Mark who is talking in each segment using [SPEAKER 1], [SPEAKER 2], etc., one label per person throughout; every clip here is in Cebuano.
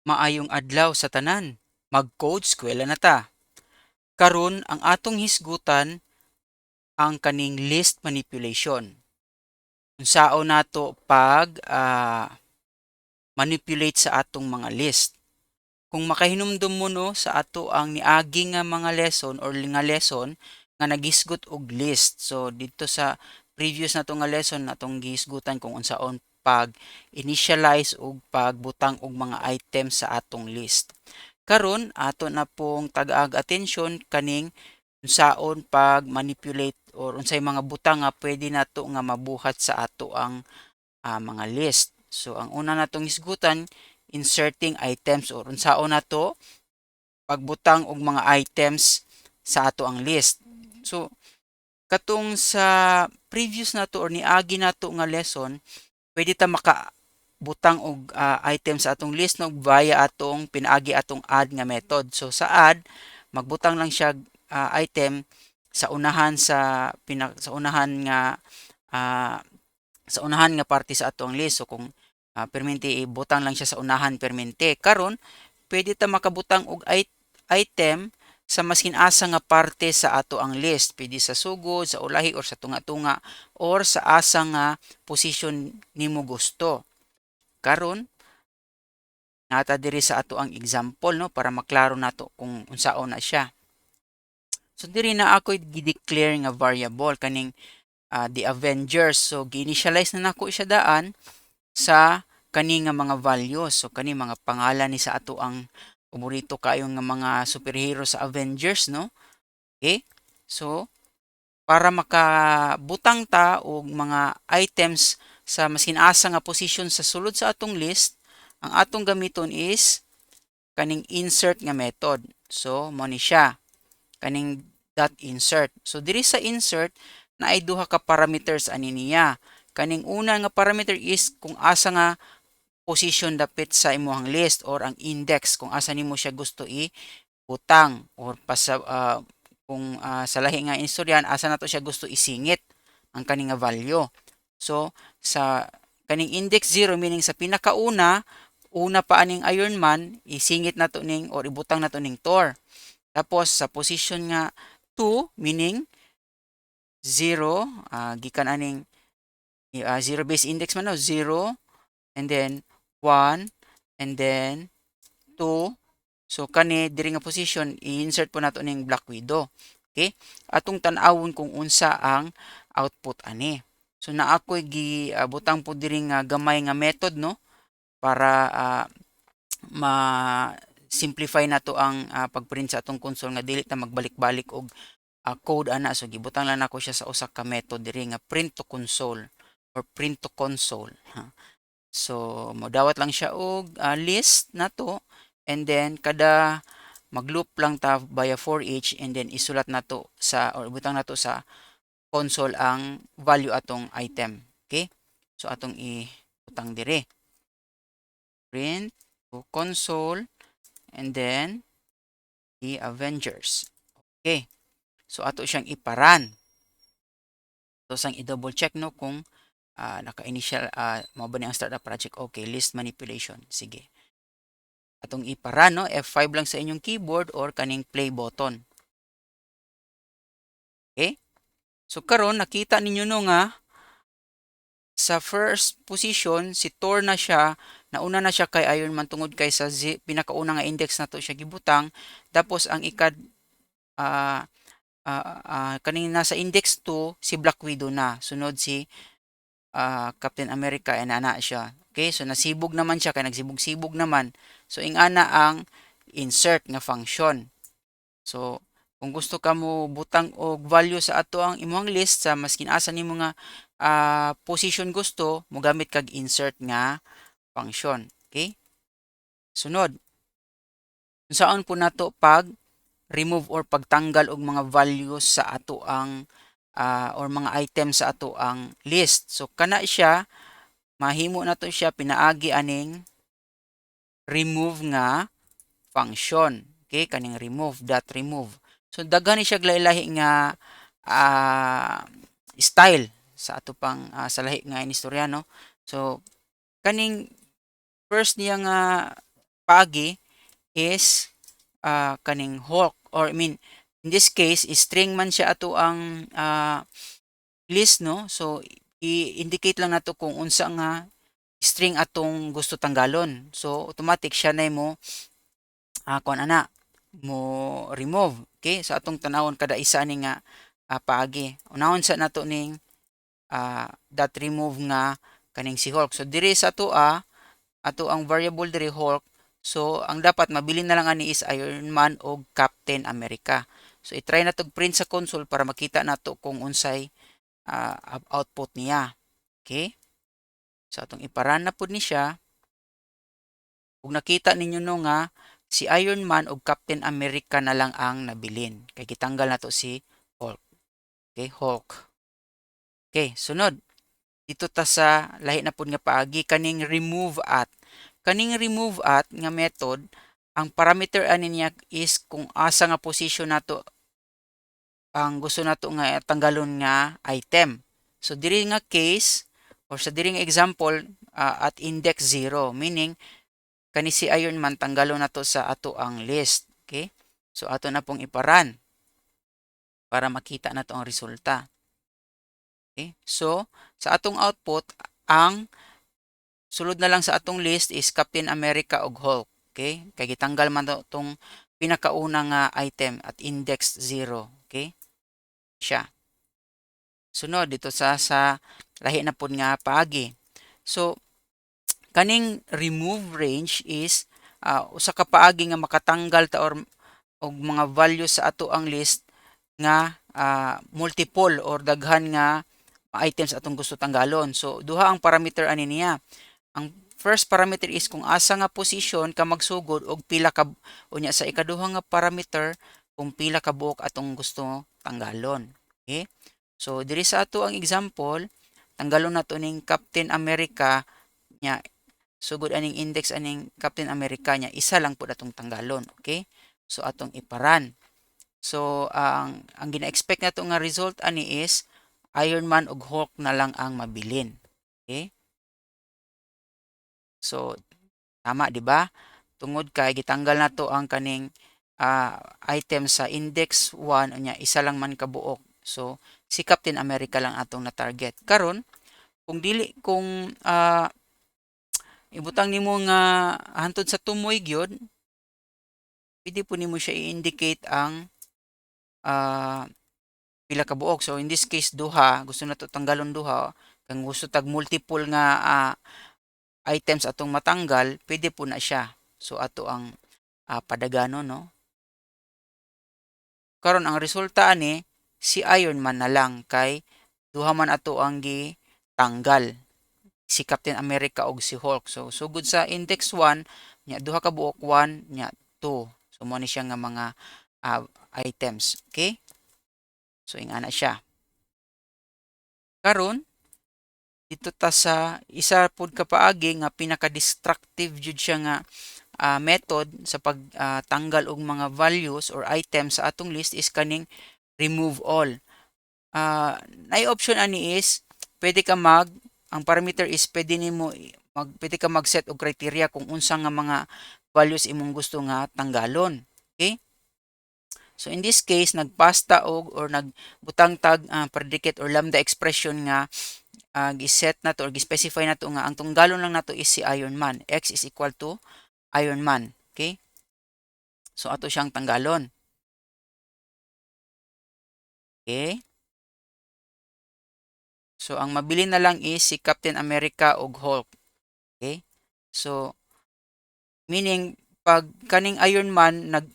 [SPEAKER 1] Maayong adlaw sa tanan. Mag-code eskwela na ta. Karon ang atong hisgutan ang kaning list manipulation. Unsaon nato pag manipulate sa atong mga list. Kung makahinumdum mo, no, sa ato ang niagi nga mga lesson or nga lesson nga naghisgot og list. So dito sa previous nato nga lesson, atong gihisgutan kung unsaon pag initialize ug pagbutang og mga items sa atong list. Karon ato na pong tagaag atensyon kaning unsaon pag manipulate or unsay mga butang nga pwede nato nga mabuhat sa ato ang mga list. So ang una natong hisgutan, inserting items or unsaon nato pagbutang og mga items sa ato ang list. So katong sa previous nato or niagi nato nga lesson, pwede ta makabutang og item sa atong list, no, via atong pinaagi atong add nga method. So sa add, magbutang lang siya item sa unahan sa pinak sa unahan nga parte sa atong list. So kung permente ibutang lang siya sa unahan permente. Karon pwede ta makabutang og item sa maskin asa nga parte sa ato ang list. Pwede sa sugod, sa ulahi or sa tunga-tunga or sa asa nga position nimo gusto. Karon nata diri sa ato ang example, no, para maklaro nato kung unsaon na siya. So diri na ako gi-declare nga variable kaning the Avengers. So gi-initialize na nako siya daan sa kani nga mga values. So kani mga pangalan ni sa ato ang paborito kayo nga mga superhero sa Avengers, no? Okay? So para makabutang ta og mga items sa maskin asa nga position sa sulod sa atong list, ang atong gamiton is kaning insert nga method. So mo ni siya kaning dot insert. So diri sa insert, naay duha ka parameters ani niya. Kaning una nga parameter is kung asa nga position dapit sa imong list or ang index kung asa nimo siya gusto i-butang or pasa kung sa lahi nga istoryahan, asa nato siya gusto isingit ang kani nga value. So sa kaning index 0, meaning sa pinakauna, una pa aning Iron Man, isingit nato ning or ibutang nato ning Thor. Tapos sa position nga 2, meaning 0, gikan aning 0 base index man, no, 0 and then 1 and then 2. So kani diri nga position, i-insert po nato ning Black Widow. Okay? Atong tan-awon kung unsa ang output ani. So naa ko'y gi butang po diri nga gamay nga method, no, para ma simplify nato ang pag-print sa atong console nga dili ta magbalik-balik og code ana. So gibutang lang nako siya sa usa ka method diri nga print to console or print to console. Ha. So modawat lang siya og list nato and then kada mag-loop lang ta via for each and then isulat nato sa or ibutang nato sa console ang value atong item. Okay? So atong ibutang diri. Print to console and then the Avengers. Okay. So ato siyang ipa-run. So sang i-double check, no, kung naka-initial mao ba ni ang startup project. Okay, list manipulation. Sige. Atong ipa-run, no, F5 lang sa inyong keyboard or kaning play button. Okay? So karon nakita ninyo, no, nga sa first position si Thor na siya, nauna na siya kay Iron Man tungod kay sa pinakauna nga index nato siya gibutang. Tapos ang ikad kaning nasa index 2 si Black Widow na, sunod si Captain America and ana siya. Okay, so nasibog naman siya kay nagsibog-sibog naman. So ingana ang insert nga function. So kung gusto ka mo butang og value sa ato ang imong list sa maskin asa nimo nga position gusto, mogamit kag insert nga function. Okay? Sunod. Unsaon po nato pag remove or pagtanggal og mga values sa ato ang or mga items sa ato ang list? So kana siya, mahimo nato siya pinaagi aning remove nga function. Okay, kaning remove dot remove. So daghan ni siya lahi-lahi nga style sa ato pang sa lahi nga inistorya, no. So kaning first niya nga paagi is kaning Hulk, or I mean, in this case string man siya ato ang list, no? So i-indicate lang nato kung unsa nga string atong gusto tanggalon. So automatic siya na mo kuan ana mo remove. Okay, so atong tanawon kada isa ni nga paagi. Unahon sa nato ning dot remove nga kaning si Hulk. So diri sa ato, ato ang variable diri Hulk. So ang dapat mabilin na lang ani is Iron Man o Captain America. So i-try nato print sa console para makita nato kung unsay output niya. Okay? So atong ipa-run na pud ni siya. Ug nakita ninyo, no, nga si Iron Man ug Captain America na lang ang nabilin. Kay gitanggal nato si Hulk. Okay, Hulk. Okay, sunod. Dito ta sa lahi na pud nga paagi, kaning remove at. Kaning remove at nga method, ang parameter ani niya is kung asa nga position nato ang gusto nato nga tanggalon nga item. So diri nga case or sa diri nga example, at index 0, meaning kani si Iron Man tanggalon nato sa ato ang list. Okay? So ato na pong ipa-run para makita nato ang resulta. Okay? So sa atong output, ang sulod na lang sa atong list is Captain America ug Hulk. Okay? Kay gitanggal man to tong pinakauna nga item at index 0. Okay? Siya. Sunod dito sa lahi na pud nga paagi. So kaning remove range is usa ka paagi nga makatanggal ta or og mga values sa ato ang list nga multiple or daghan nga items atong gusto tanggalon. So duha ang parameter ani niya. Ang first parameter is kung asa nga position ka magsugod og pila ka, unya sa ikaduha nga parameter kung pila ka buok atong gusto tanggalon. Okay? So diri sa ato ang example, tanggalon nato ning Captain America nya sugod aning index aning Captain America nya isa lang pud atong tanggalon. Okay? So atong ipa-run. So ang gina-expect nato nga result ani is Iron Man ug Hulk na lang ang mabilin. Okay? So tama, di ba? Tungod kay gitanggal nato ang kaning item sa index 1, unya isa lang man kabuok. So si Captain America lang atong na-target. Karon kung dili, kung ibutang nimo nga hantod sa tumoy gyud, pwede po nimo siya i-indicate ang pila ka buok. So in this case duha, gusto nato tanggalon duha. Kung gusto tag multiple nga items atong matanggal, pwede po na siya. So ato ang padaganon, no? Karon ang resulta ani si Iron Man na lang kay duha man ato ang gitanggal, si Captain America ug si Hulk. So sugod sa index 1 nya duha ka buok, 1 nya 2. So mo ni siya nga mga items. Okay? So ingana siya. Karon dito ta sa isa pud ka paagi nga pinaka-destructive jud siya nga method sa pagtanggal og mga values or items sa atong list is kaning remove all. Naay option ani is pwede ka mag ang parameter is pwede ka mag-set og criteria kung unsa nga mga values imong gusto nga tanggalon. Okay? So in this case nagpass ta og or nagbutang tag predicate or lambda expression nga gi-set nato or gi-specify nato nga ang tunggalon lang nato is si Iron Man. X is equal to Iron Man. Okay? So ato siyang tanggalon. Okay? So ang mabilin na lang is si Captain America ug Hulk. Okay? So meaning pag kaning Iron Man nag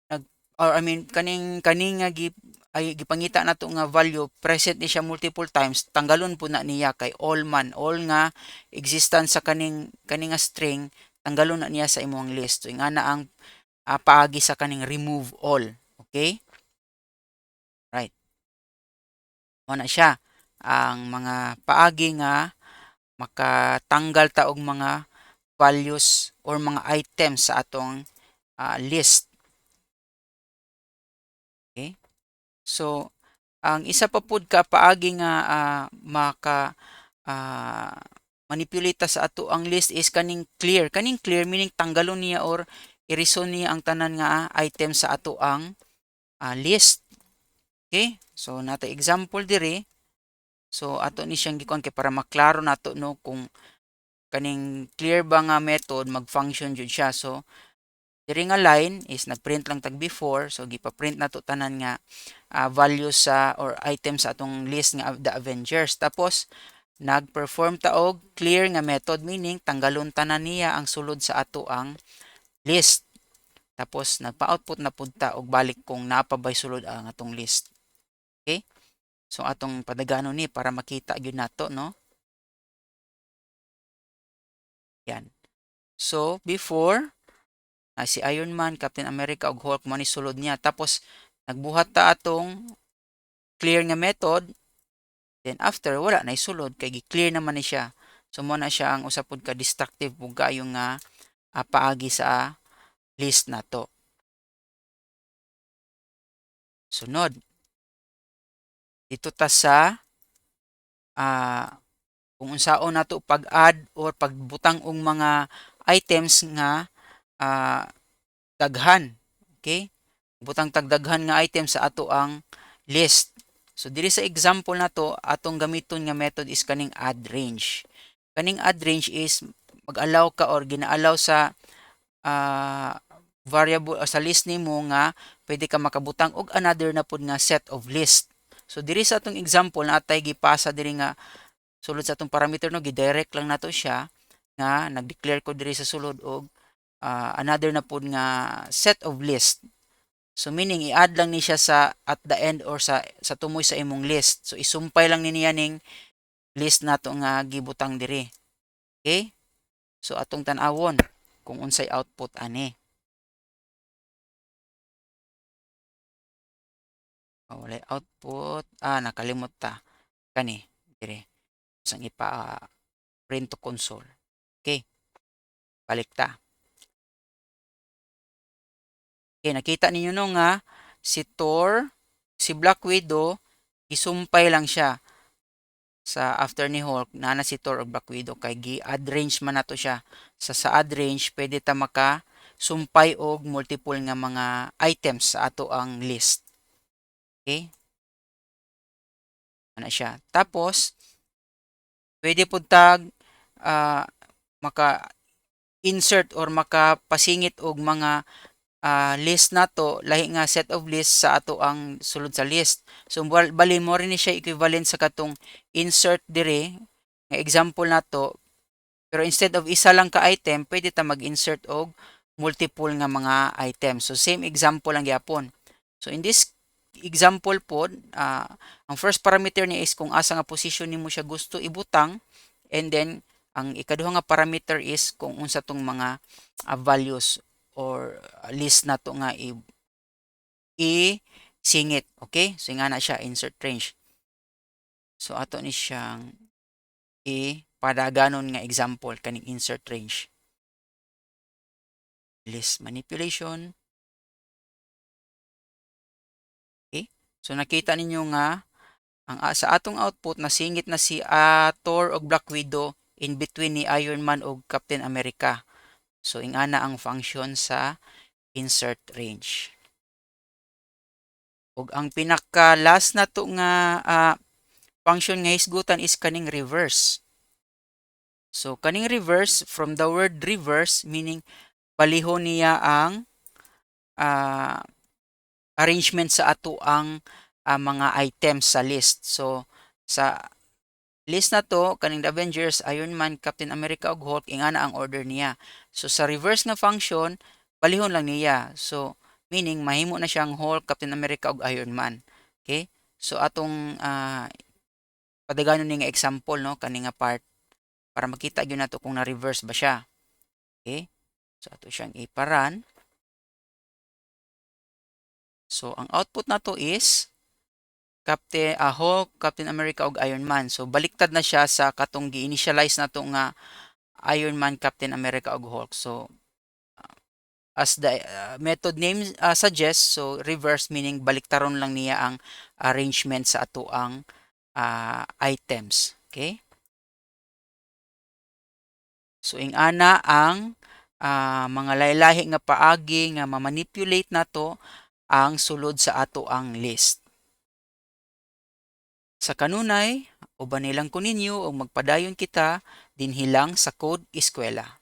[SPEAKER 1] nag or I mean kaning nga gi, ay gipangita nato nga value, present ni siya multiple times, tanggalon po na niya kay all man, all nga existence sa kaning nga string, tanggalon na niya sa imong list. So ingana ang paagi sa kaning remove all. Okay? Right. Mo na siya ang mga paagi nga makatanggal ta og mga values or mga items sa atong list. Okay? So ang isa pa pud ka paagi nga maka manipulate ta sa ato ang list is kaning clear. Kaning clear meaning tanggalon niya or irison niya ang tanan nga item sa ato ang list. Okay? So nata example diri. So ato ni siyang gikuan kay para maklaro nato, no, kung kaning clear ba nga method mag-function jud siya. So diri nga line is nagprint lang tag before, so gipa-print nato tanan nga values sa or items sa atong list nga The Avengers. Tapos nag-perform ta og clear nga method, meaning tanggalon tanan niya ang sulod sa ato ang list. Tapos nagpa-output na pud ta og balik kung naa pa bay sulod ang atong list. Okay? So atong padaganon ni para makita gyud nato, no? Yan. So before si Iron Man, Captain America ug Hulk mo ni sulod niya. Tapos nagbuhat ta atong clear nga method. Then after, wala na isulod kay gi-clear naman ni siya. So mo na siya ang usa pud ka destructive pud kaayo nga paagi sa list nato. Sunod. Dito ta sa kung unsaon nato pag-add or pagbutang og mga items nga daghan. Okay? Butang tag daghan nga item sa ato ang list. So diri sa example nato, atong gamiton nga method is kaning add range. Kaning add range is mag-allow ka or gina-allow sa variable o sa list nimo nga pwede ka makabutang og another na pud nga set of list. So diri sa atong example, natay gipasa diri nga sulod sa atong parameter, no, gi-direct lang nato siya nga nag-declare ko diri sa sulod og another na pud nga set of list. So meaning i-add lang ni siya sa at the end or sa tumoy sa imong list. So isumpay lang ni niya ning list nato nga gibutang diri. Okay? So atong tan-awon kung unsay output ani. Oh, walay output. Ah, nakalimot ta. Kani diri. Sang ipa print to console. Okay. Balik ta. Okay, nakita ninyo, no, nga si Thor, si Black Widow, isumpay lang siya sa after ni Hulk, naa na si Thor ug Black Widow kay gi-add range man nato siya. Sa add range, pwede ta maka sumpay og multiple nga mga items sa ato ang list. Okay? Ana siya. Tapos pwede pud tag maka insert or makapasingit og mga list nato, lahi nga set of list sa ato ang sulod sa list. So bali mo rin ni siya equivalent sa katong insert dire nga example nato, pero instead of isa lang ka item, pwede ta mag-insert og multiple nga mga items. So same example lang gyapon. So in this example pod, ang first parameter niya is kung asa nga position nimo siya gusto ibutang, and then ang ikaduha nga parameter is kung unsa tong mga values or list nato nga i singit. Okay? So nga na siya insert range. So ato ni siyang i padaganon nga example kaning insert range. List manipulation. Okay? So nakita ninyo nga ang sa atong output, nasingit na si Thor og Black Widow in between ni Iron Man og Captain America. So ingana ang function sa insert range. Ug ang pinaka last nato nga function nga hisgutan is kaning reverse. So kaning reverse, from the word reverse, meaning balihon niya ang arrangement sa ato ang mga items sa list. So sa list na to, kaning The Avengers, Iron Man, Captain America ug Hulk, ingana ang order niya. So sa reverse nga function, balihon lang niya. So meaning mahimo na siyang Hulk, Captain America ug Iron Man. Okay? So atong padaganon ni nga example, no, kani nga part para makita gyud nato kung na-reverse ba siya. Okay? So ato siyang ipa-run. So ang output nato is Captain Hulk, Captain America ug Iron Man. So baliktad na siya sa katong gi-initialize nato nga Iron Man, Captain America ug Hulk. So as the method name suggests, so reverse meaning baliktaron lang niya ang arrangement sa ato ang items. Okay? So ing-ana ang mga lahi-lahi nga paagi nga ma-manipulate nato ang sulod sa ato ang list. Sa kanunay, uban lang ko ninyo ug magpadayon kita dinhi lang sa Code Eskwela.